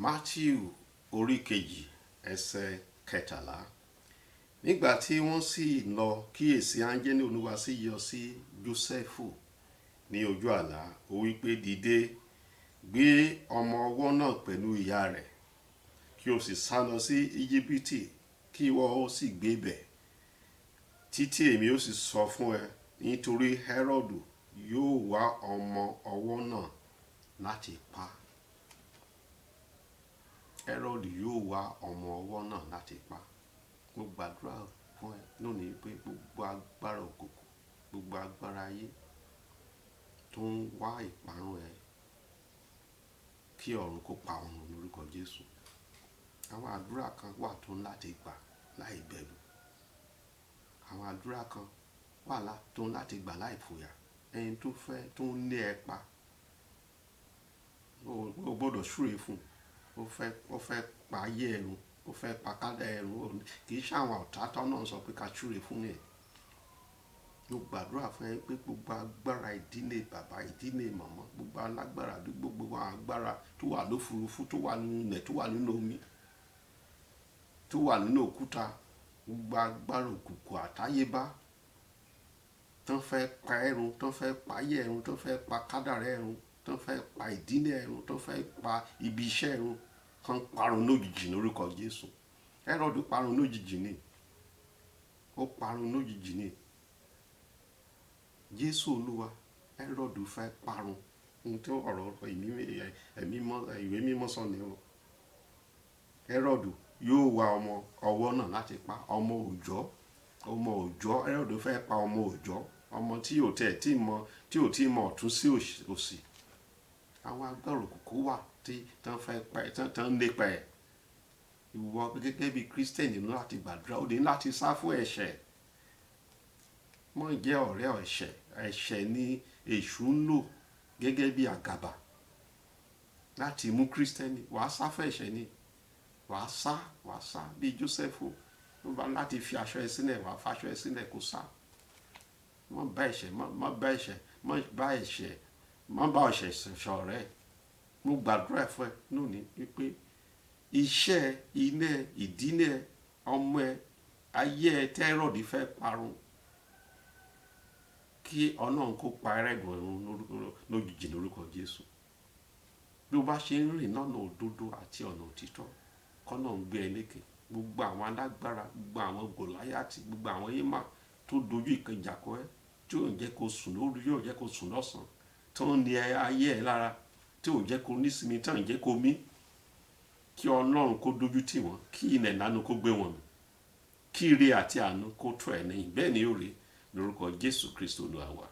Mátíù orí 2 ẹsẹ̀ 13. Nígbà tí wọ́n sì lọ, kíyèsí, áńgẹ́lì Olúwa sì yọ sí Jósẹ́fù ní ojú àlá. Ó wí pé, "Dìde, gbé ọmọ ọwọ́ náà pẹ̀lú ìyá rẹ̀, kí o sì sá lọ sí Íjíbítì, kí ìwọ ó sì gbé bẹ̀ títí èmi ó sì sọ fún ẹ, nítorí Hẹ́rọ́dù yóò wá ọmọ ọwọ́ náà láti pa." Hẹ́rọ́dù yóò wá ọmọ ọwọ́ náà láti pa. Mo gbàdúrà fún ẹ lónìí pé gbogbo agbára òkùnkùn, gbogbo agbára ayé tó ń wá ìparun ẹ, kí ọ̀run kó pa wọ́n lórúkọ Jésù. Àwọn àdúrà kan wà tó ń láti gbà láì bẹ̀rù. Àwọn àdúrà kan wà tó ń láti gbà láì fòyà. Ẹni tó fẹ́, tó ń lé ẹ pa, o gbọ́dọ̀ súre fún un. Ó fẹ́ pa ayé ẹ run, ó fẹ́ pa kádà ẹ run. Kì í ṣe àwọn ọ̀tá tó náà sọ pé ká súre fún ẹ. Mo gbàdúrà fún ẹ pé gbogbo agbára ìdílé bàbá, ìdílé màmá, gbogbo alágbára àdúgbò, gbogbo agbára tó wà lófurufú, tó wà nínú ilẹ̀, tó wà nínú omi, tó wà nínú òkúta, gbogbo agbára òkùnkùn àtayébá tó fẹ́ pa ẹ́ run, tó fẹ́ pa ayé ẹ run, tó fẹ́ pa kádàrá ẹ run, tó fẹ́ pa ìdílé ẹ run, tó fẹ́ pa ibi iṣẹ́ ẹ run, kán parun lójijì lórúkọ Jésù. Hẹ́rọ́dù parun lójijì ni. Ó parun lójijì ni. Jésù Olúwa, Hẹ́rọ́dù fẹ́ parun. Ohun tí ọ̀rọ̀ ẹ̀mí mọ́, ìwé mímọ́ sọ ni o. Hẹ́rọ́dù yóò wá ọmọ ọwọ́ náà láti pa ọmọ òòjọ́, ọmọ òòjọ́. Hẹ́rọ́dù fẹ́ pa ọmọ òòjọ́, ọmọ tí ò tẹ̀ tí mọ, tí ò tí mọ ọ̀tún sí òsì. Àwọn agbára òkùnkùn wà tí tán fẹ́ pa ẹ́, tán ń lépa ẹ̀. Ìwọ gẹ́gẹ́ bí Kírísítẹ́nì ní láti gbàdúrà, ó ní láti sá fún ẹ̀ṣẹ̀. Má jẹ́ ọ̀rẹ́ ẹ̀ṣẹ̀. Ẹ̀ṣẹ̀ ni èṣù ń lò gẹ́gẹ́ bí àgàbà láti mú Kírísítẹ́nì. Wàá sá fún ẹ̀ṣẹ̀ ni. Wàá sá, wàá sá bí Jósẹ́fù. Ó bá láti fi aṣọ ẹ sílẹ̀, wàá fa aṣọ ẹ sílẹ̀ kó sá. Má bá ẹ̀ṣẹ̀, má bá ẹ̀ṣẹ̀, má bá ẹ̀ṣẹ̀, má bá ẹ̀ṣẹ̀ ṣọ̀rẹ́. Mo gbàdúrà fún ẹ lónìí wípé iṣẹ́, ilé, ìdílé, ọmọ ẹ, ayé ẹ tí Hẹ́rọ́dù fẹ́ parun, kí Ọlọ́run kó pa ẹrẹ́gàn run lójijì lórúkọ Jésù. Bí o bá ṣe ń rìn lọ́nà òdodo àti ọ̀nà òtítọ́, k'Ọlọ́run gbé ẹ lékè. Gbogbo àwọn alágbára, gbogbo àwọn Gòláyátì, gbogbo àwọn Émà tó dojú ìjà kọ ẹ́, tí ò ń jẹ́ kó sùn lóru, yóò jẹ́ kó sùn lọ́sàn-án, tó ń ní ayé ẹ lára, tí ò jẹ́ kó nísinmi, tí ò ń jẹ́ kó mí, kí Ọlọ́run kó dojú tì wọ́n, kí ilẹ̀ ìyanu kó gbé wọn mì, kí ire àti àánú kó tọ̀ ẹ́ lẹ́yìn. Bẹ́ẹ̀ ni ó rí lórúkọ Jésù Kristi Olúwa wa.